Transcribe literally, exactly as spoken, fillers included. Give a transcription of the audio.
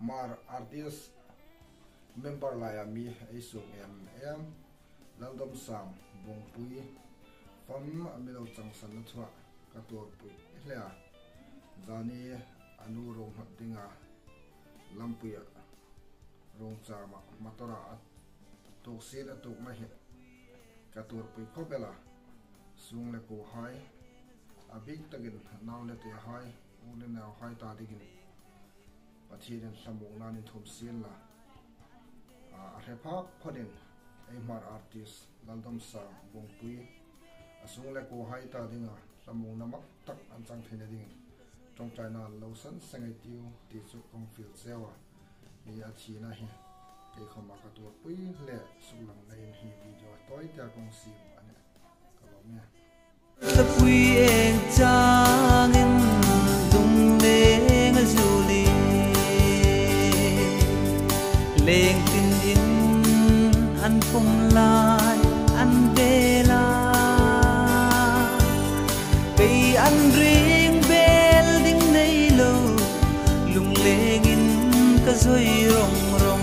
Hmar Artist member laia mi ei suok em em, Laldomsang Bungpui fam a mi lo changsanna thua ka tuorpui hle a. Zani a nu ruong hnawt dinga lampuia ruong chama motora a tuok sin a tuokna hi ka tuorpui khawp el a. Sung le kuohai, a bik takin nau le tehai, u le nauhai ta dingin Pathienin hlamuongna inthum sien la. A, a hre phak phawtin ei Hmar Artist Laldomsang Bungpui a sung le kuohai ta dinga hlamuongna mak tak an chang theina dingin ṭawngṭaina lo san seng ei tiu ti chu kong fiel cheu a. Hi a thina hi kei khawma ka tuorpui le suklang leiin hi video tawi tia kong siem a nih. Ka lawm e. Tapui eng changin dung leng a zuli, leng tin in an pawm lai an bel a, kei an ring bel ding nei lo, lunglengin ka zoi rawng rawng.